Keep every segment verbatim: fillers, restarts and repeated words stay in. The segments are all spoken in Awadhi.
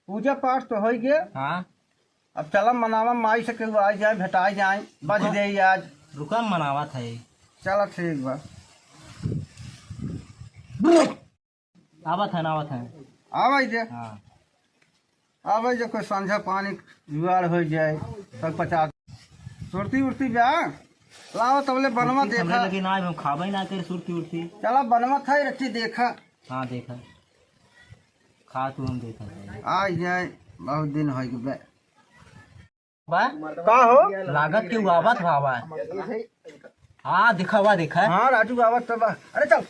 पूजा पाठ तो होइ गए। हाँ। अब चला मनावा, माई से केहू आ जाए, भेटाई जाए, बज रुका। दे आज। रुका, मनावत है। चला ठीक बा। आवत है ना, आवत है। आवे जे। हाँ। आवे जे कोई संझा पानी जुगाड़ हो जाए, तब पचास। सुरती उरती बा? लावा तबले बनवा सुरती देखा। लेकिन आज हम खाबे ना करे सुरती उरती। चला बनवा था रच्ची देखा। हाँ, देखा। खा तू, हम देखा। आ जाए, बहुत दिन हो गए। बा? का हो? लागत के आवत हवा। हाँ, दिखावा, देखा। हाँ, राजू आवत तो बा। अरे चल।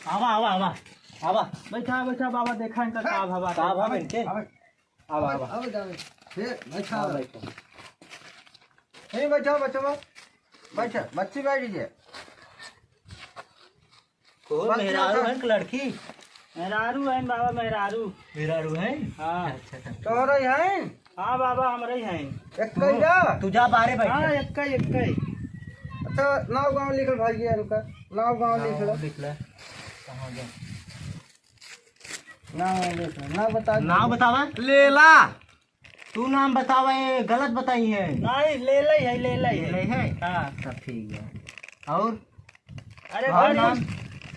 आवा, आवा, आवा, आवा। बैठा, बैठा बाबा, देखा इनका का भावा। का भावा इनके? आवा। आवा, आवा। आवा, जावे। हे, बैठा। हाँ, बैठा। हे, बैठा, बचवा। बैठा, बच्ची बैठ गई। कौन बच्ची मेहरारू बैठा। है कि लड़की? मेहरारू है बाबा, मेहरारू। मेहरारू है? हाँ। अच्छा, अच्छा। तोहरे हैं? हाँ बाबा, हमरे ही हैं। एक कई जा? तू जा बाहरे बैठ हाँ, जा। एक कई, एक कई। अच्छा, नाव गाँव लिख लो भाई, ये रुका। नाव गाँव लिख लो। नाव लिख ले। कहाँ जा? नाव लिख लो। नाव बता दे। नाव बतावा। लेला। तू नाम बतावा, ये गलत बताई है। नहीं, लेला ही है, लेला ही है। लेला ही है? हाँ। सब ठीक है। और? अरे और भाई, नाम?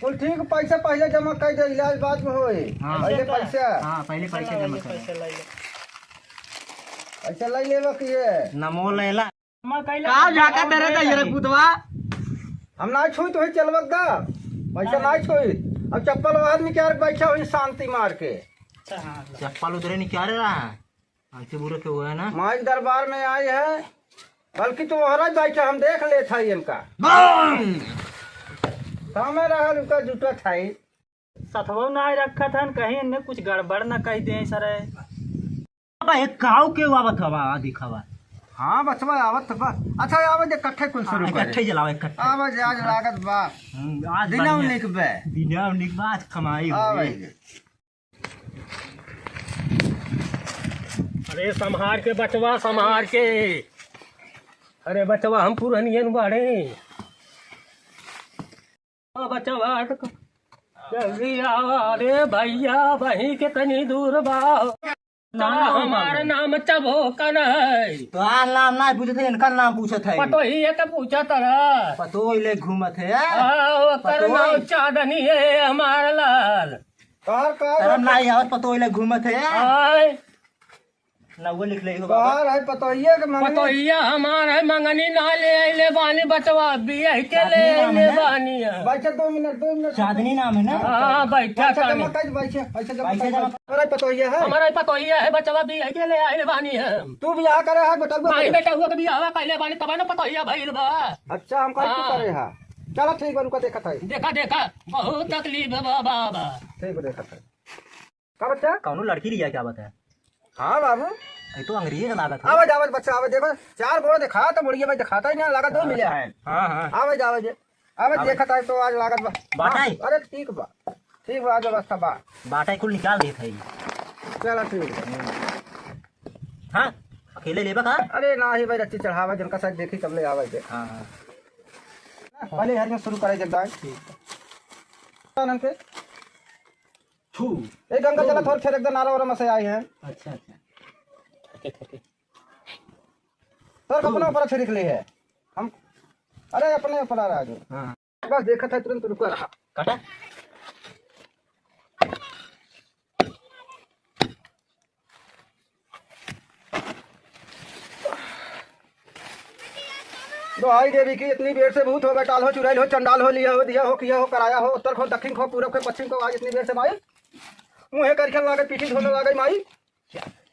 कुल ठीक, पैसा पहले जमा कर दे, इलाज बाद में होए। हाँ। पहले पैसा का? पैसा। हाँ, पहले पैसा चला, जमा ये करो। पैसा ले ले। पैसा ले लेबा कि ये? नमो लेला। हम कैला का जाका तेरे तो ये रे पुतवा? हम ना छुई तो ही चलवक दा। पैसा ना छुई। अब चप्पल बाहर निकाल के बैठा हुई शांति मार के। अच्छा, हाँ। चप्पल उधरे निकाल रहा है। ऐसे बुरे के हुआ है ना? माई के दरबार में आई है, बल्कि तू वहरा बैठा, हम देख लेत है इनका। बम! सामने रहल उनका जुटत है। सथवो ना रखत हन, कहीं इनमें कुछ गड़बड़ न कह दे सरे। अब एक काऊ के आवत हवा, आ दिखावा। हाँ बचवा आवत बा। अच्छा आवे दे, इकट्ठे कुल शुरू हाँ, करे। इकट्ठे जलावा, इकट्ठे। आवे जे आज लागत बा। हम्म, आज दिना बढ़िया। निक बे। दिना निक बा, आज कमाई आवे होई। जे। अरे, संभार के बचवा, संभार के। अरे, बचवा, हम पुरनियन बाड़े। ओ बचवा, जल्दी आवा। अरे भैया, वहीं के तनी दूर बा। ना, ना, हमार ना। नाम चभोकन है। तोहार नाम ना पूछत है, इनका नाम पूछत है। पतोहिया के पूछत रहा। पतोही ले घूमत है। हाँ, ओकर पतोही। नाम चांदनी है, हमार लाल। तोहार का शरम नाई आवत, पतोही ले घूमत है। आय। नौवे लिख ले हो बाबा। तोहार है पतोहिया के मंगनी। पतोहिया हमार है मंगनी ना ले आइले बानी बचवा, बियाह के ले आइले बानी है। बैठे दो मिनट, दो मिनट। चांदनी नाम है ना? हाँ, बैठा बैठे तानी। जमा कर, बैठे, पैसा जमा बैठे कर। जमा। हमारा पतोहिया है? हमारा पतोहिया है बचवा, बियाह के ले आइले बानी है। तू बियाह करे है बेटा? भाई बेटा हुआ के बियाह कैले बानी तब ना पतोहिया भइल बा। अच्छा, हम कहीं तू हाँ। करे है। चलो ठीक बा, रुका देखत है। देखा, देखा, बहुत तकलीफ बा बाबा। ठीक बा, देखत है। का बच्चा? कौनो लड़की लिया क्या बताया? हाँ बाबू। ये तो अंग्रेजी का लागत है। आवाज, आवाज बच्चा, आवाज देखो, चार गोड़ दिखा तो बुढ़िया भाई दिखाता ही ना, लागत दो मिले हैं। हाँ, हाँ। आवाज, आवाज, आवाज आवाज। देखा था तो आज लागत बा। बाटा ही? हाँ, अरे ठीक बा, ठीक बा, आज व्यवस्था बा। बाटा ही कुल निकाल देत है। चला ठीक बा। हाँ, अकेले लेबा का? अरे ना ही भाई, रच्ची चढ़ावा, जिनका साथ देखी तब ले आवे दे। हाँ, हाँ। पहले हर में शुरू करे जब दाएं। ठीक है। अनंत के? छू। ए, गंगा जल थोर फेर एकदम नारा वारा में से आई है। अच्छा, अच्छा। ओके, ओके। तोर अपना ऊपर छिड़क ली है। हम, अरे, अपने ऊपर आ रहा है। हाँ। बस देखा था, तुरंत रुका रहा। काटा? दोहाई देवी की, इतनी बेर से भूत हो, बैटाल हो, चुड़ैल हो, चंडाल हो, लिया हो, दिया हो, किया हो, कराया हो, उत्तर खो, दक्षिण खो, पूरब खो, पश्चिम खो, आज इतनी बेर से माई मुँहे करिखन लागे, पीठी धोने लागे माई।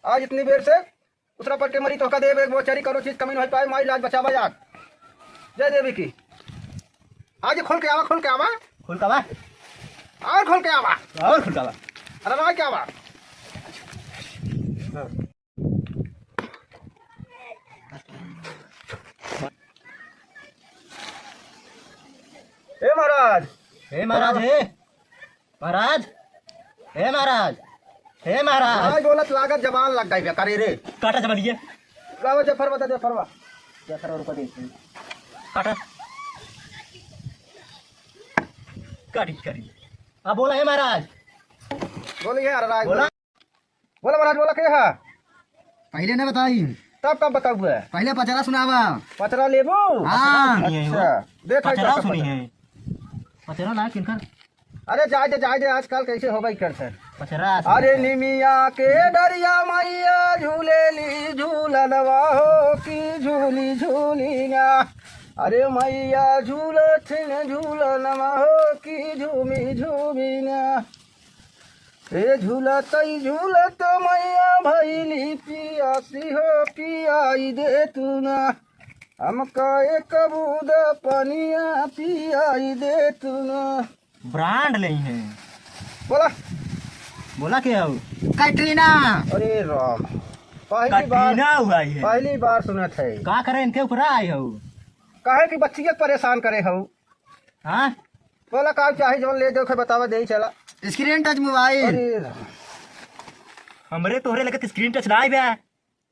आज इतनी बेर से उतरा पड़ के मरी, तोहका देव एक बोचरी, करो चीज कमी नहीं पाए माई, लाज बचावा याद। जय देवी की। आज खोल के आवा, खोल के आवा। खोल के आवा। और खोल के आवा। और खोल के आवा। अरे ना क्या आवा। ए महाराज। हे महाराज, हे। महाराज। हे महाराज। हे महाराज। भाई बोलत लागत जबान लग गई बे, करे रे। काटा जबान ये। लावा जफरवा, दे जफरवा। क्या करो, रुको देखते हैं। काटा। काटी, काटी। अब बोला है महाराज। बोलिए महाराज। बोला। बोला महाराज, बोला के है? पहिले न बताई। तब कब बताउबे? पहिले पचरा सुनावा। पचरा लेबो? हाँ। अच्छा, देख पचरा सुनी है। पचरा ना किनकर? अरे जाए दे, जाए दे, आजकल कैसे होबे कर सर। पचरा सुनी अरे है। निमिया के डरिया मैया झूलेली झूलनवा हो कि झूली झूली ना। अरे मैया झूलथिन झूलनवा हो कि झूमी झूमी ना। हे झूलतई झूलत मैया भैली पियासी हो, पियाई दे तू ना। हमका एक बूंद पनिया पियाई दे तू ना। ब्रांड नहीं है। बोला। बोला के हऊ? कैटरीना। अरे राम, पहली बार, कैटरीना हुआ है। पहली बार सुनत है। का करे इनके ऊपर आए हऊ? काहे कि बच्चिया के परेशान करे हऊ? हाँ? बोला का चाही, जौन ले दे, ओके बतावा, दे ही चला। स्क्रीन टच मोबाइल। अरे राम। हमरे तोहरे लगे तो स्क्रीन टच ना आइबे।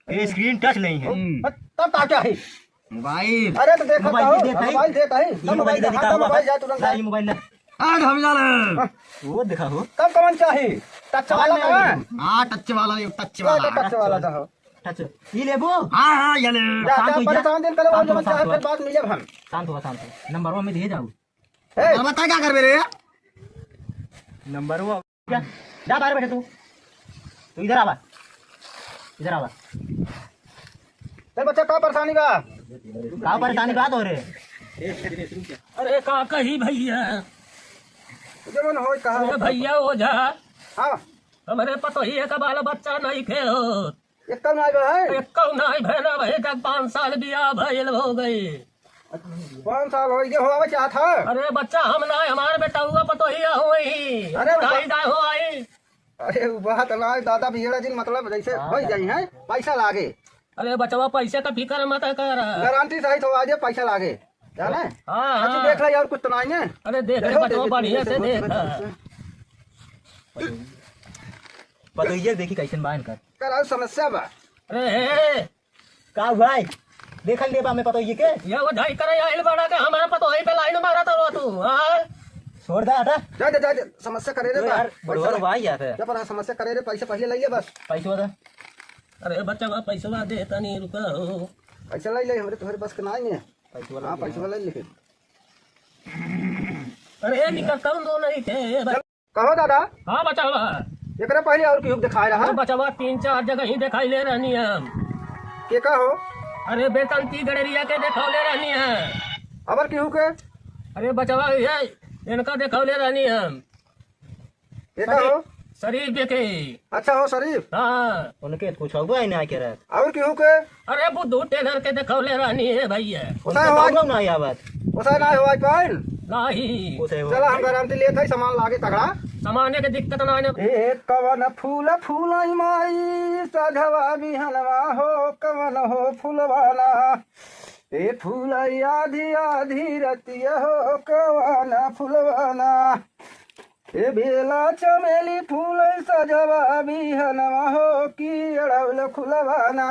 ये स्क्रीन टच नहीं है। हम्म। तब का चाही? मोबाइल। अरे तो देखो मोबाइल तो, दे, दे, मोबाइल दे, दे, ये मोबाइल दे, दे, हाँ, मोबाइल जा तुरंत। ला, ये मोबाइल ला। आ, हम जा रहे हैं। हाँ। वो देखा हो। तब कौन चाही? टच वाला नहीं। कौन? हाँ, टच वाला, ये टच ये वाला। तो टच वाला था हो। टच। ये लेबो? हाँ, हाँ, ये ले। जा, शांत जा, हो जा। परेशान दिन करो, शांत हो, जब चाहे शांत हो। फिर बात मिले हम। शांत हो, शांत हो। नंबर वन में दिए जाओ। ए! अब बता क्या करबे रे? नंबर वन। जा, जा बाहर बैठे तू। तू इधर आवा। इधर आवा। ए बच्चा, का परेशानी बा? का परेशानी बा तोरे? अरे का कही भैया? जवन होई कहा। अरे भैया ओझा। हाँ। हमरे पतोहिया का बाल बच्चा नइखे हो। एक्कउ नाई बा है? एक्कउ नाई भैना भाई, जब पाँच साल बियाह भइल हो गई। पाँच साल हो गए, हो आवे चाहत है? अरे बच्चा हम नाई, हमारे बेटा हुआ पतोहिया हुई। अरे बुढ़ाई बा- दाई हो आई। अरे उ बात नाई दादा, बिगड़ा जिन मतलब जैसे हाँ, हो ही जाई है, पैसा लागे। अरे बचवा पैसे का फिकर मत कर। गारंटी सहित हो आज पैसा लागे, जाने? हाँ, अच्छा हाँ। देख ले और कुछ तो नाई है। अरे देख ले बचवा बढ़िया से देख। पतोहिया देखी कैसन बा इनकर। कर और समस्या बा। अरे हे, हे। का भाई? देखल देबा में पतोहिए के? ये वो ढाई करे आइल बड़ा के हमारा पतोही पे लाइन मारा तो तू, हाँ? छोड़ दे, हटा। जा, जा, जा, जा, समस्या करे रे तो बा। यार, बड़ोर भाई यार। क्या पता समस्या करे रे, पैसा पहले लइए बस। पैसा दे। अरे बच्चा बा, पैसा दे तनी रुका हो। पैसा ले ले, हमरे तोहरे बस के नाई है। पैसा हाँ, ले पैसा ले लेकिन। अरे निकल कौन दो नहीं थे, कहो दादा। हाँ बचवा। एकरे पहले और केहू के देखाए रहा? अरे बचवा, तीन चार जगह ही देखाई ले रहनी हम। के का हो? अरे बेतंती गड़ेरिया के देखौले रहनी है। अबर केहू के? अरे बचवा, ये इनका देखौले रहनी हम। के का हो? शरीफ के। अच्छा हो शरीफ। हाँ। उनके कुछ हो गया ना के रहत। और केहू के? अरे बुद्धू टेलर के देखौले रहनी है भैया। ओसाय हो आज। ना आवत। ओसाय ना हो आज पाइन। नहीं। ओसाय हो। चला हम गारंटी लेत है, सामान लागे तगड़ा। सामाने के दिक्कत ना है। ए कवन फूल फूलाई माई सजवा बिहनवा हो, कवन हो फुलवाना। ए फूल आधी आधी रतिया हो, कवन फुलवाना। ए बेला चमेली फूल सजवा बिहनवा हो कि अड़ौल फुलवाना।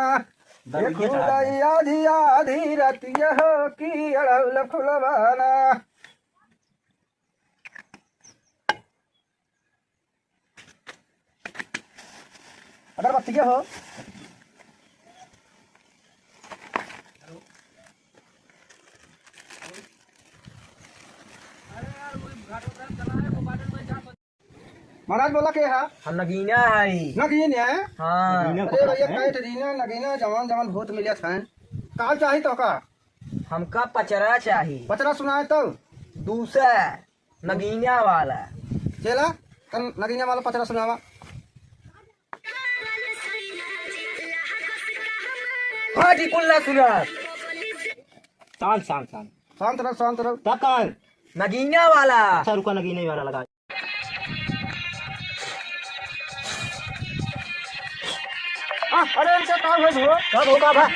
ए फूल आधी आधी रतिया हो कि अड़ौल फुलवाना। अगरबत्ती के हो? महाराज बोला के है? हम नगीना है। नगीन है? हाँ। अरे भैया, कैटरीना, नगीना, जवान जवान भूत मिलत हैं। का चाही तो का? हमका पचरा चाही। पचरा सुनाए तो? दूसरा, नगीना वाला। चला, तन नगीना वाला पचरा सुनावा। हाँ जी, कुल्ला सुना। शांत, शांत, शांत। शांत रहो, शांत रहो। तब का? नगीना वाला। अच्छा, रुका, नगीना वाला लगा। आ, अरे, इनसे का हो, हो? का हो, का बा?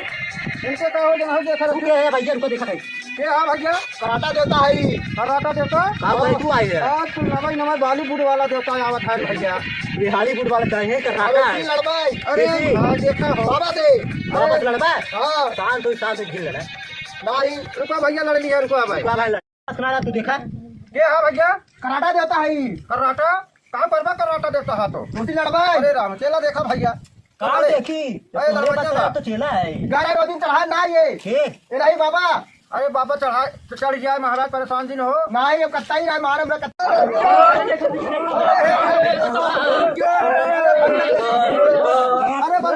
इनसे का हो जाना हो, देखा तू रखिए। के है भैया, रुको, देखा है। के है भैया? कराटा देवता है। कराटा देवता? का भाई, तू आई है? आज कुल नवाई नवाई बॉलीवुड वाला देवता आवत है भैया। ये हॉलीवुड वाला का है, कराटा अरे है। की लड़बाई? अरे, देखी। हाँ, देखा हो। बाबा से। बाबा से लड़बा? हाँ। शांत हो, शांत हो, झील लड़ा। नहीं। रुको भैया, लड़ लिया, रुको भाई। रुको भाई, लड़। कराटा तू देखा? के है भैया? कराटा देवता है। कराटा? का करबा कराटा देवता है तो? रोटी लड़बा? अरे राम, चेला देखा भैया। का अरे, देखी? अरे, लड़बा तुम्हारे पास चेला। तो चेला है। ग्यारह रोज दिन चढ़ा ना ये। के? ए नहीं बाबा। अरे बाबा चढ़ा, चढ़ जाए महाराज, परेशान दिन हो। नहीं, ये कत्ता ही रहा, मारे हमरा कत्ता। अरे बस,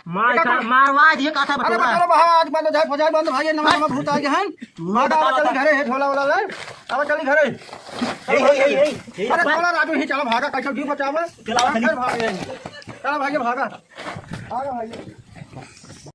मार का, मारवा दिए, का था अरे बटोरा? बटोरा बहा, आज बंद हो जाए, फौजाई बंद भाई, ये नवा, नवा भूत आ गया है। मार मार, चली घरे, हे झोला वाला ले। अब चली घरे। हे, हे, हे, हे, हे, अरे अपन चला राजू, ही चला, भागा, कैसे जीव बचावे? चला, चला, चली। भाग, चला भाई, भागा। भागा भाई।